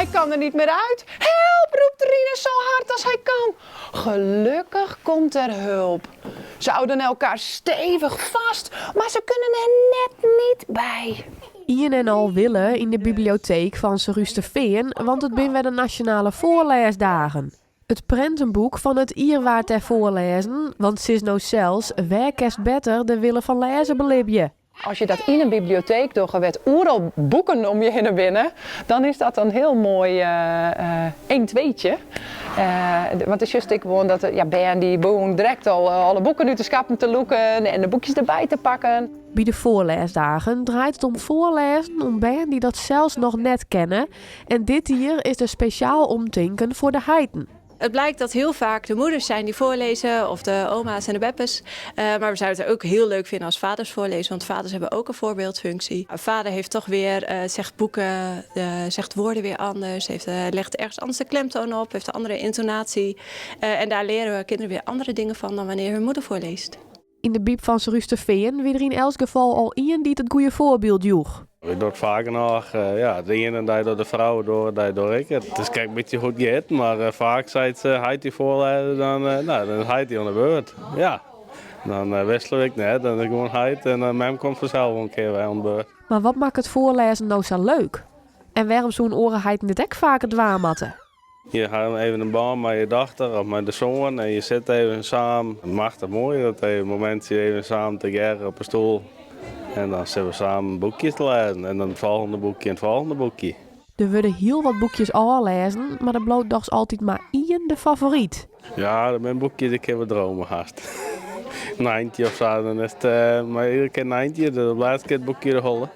Hij kan er niet meer uit. Help, roept Rinus zo hard als hij kan. Gelukkig komt er hulp. Ze houden elkaar stevig vast, maar ze kunnen er net niet bij. Ien en al wille yn de biblioteek fan Surhústerfean, want it binne wer de nasjonale foarlêsdagen. It printenboek fan it jier waard dêr foarlêzen, want sis no sels, wêr kinst better de wille fan lêzen belibje? As je dat yn in biblioteek dogge wêr't oeral boeken om je hinne binne, dan is dat in hiel moai een tweetje. Want dan sjochst ek gewoan dat ja, bern dy begûnen direkt al alle boeken út de skappen te lûken en de boekjes derby te pakken. By de foarlêsdagen draait it om foarlêzen oan bern dy't dat sels noch net kenne en dit jier is der spesjaal omtinken foar de heiten. Het blijkt dat heel vaak de moeders zijn die voorlezen of de oma's en de beppes. Maar we zouden het ook heel leuk vinden als vaders voorlezen, want vaders hebben ook een voorbeeldfunctie. Een vader heeft toch weer, zegt boeken, zegt woorden weer anders, heeft, legt ergens anders de klemtoon op, heeft een andere intonatie. En daar leren we kinderen weer andere dingen van dan wanneer hun moeder voorleest. Yn de byb fan Surhústerfean wie der yn elts gefal al ien dy't it goede foarbyld joech. Ik doch it faak genôch, ja, de iene dei docht de frou, de oare dei doch ik it. It is krekt in bytsje hoe't it giet, mar faak seit heit dy foarlêze, dan, no, dan is heit dy oan de beurt. Ja, dan wissele ik net, dan is gewoan heit en mem komt fansels wol in kear wer oan de beurt. Mar wat makket foarlêzen no sa leuk? En wêrom soene oare heiten dit ek faker dwaan moatte? Je ha even in bân mei je dochter of mei de soan en je sitte even samen. Machtich moai dat even momintsje even samen tegearre op 'e stoel. En dan sitte we samen boekjes te lêzen en dan it folgjende boekje en it folgjende boekje. Der wurde hiel wat boekjes ôflêzen, mar der bliuwt dochs altyd mar ien de favoryt. Ja, dat binne boekjes, ik kin wol drome hast. Nijntje of sa, dan is it mar iedere kear Nijntje, de lêste kear it boekje de holle.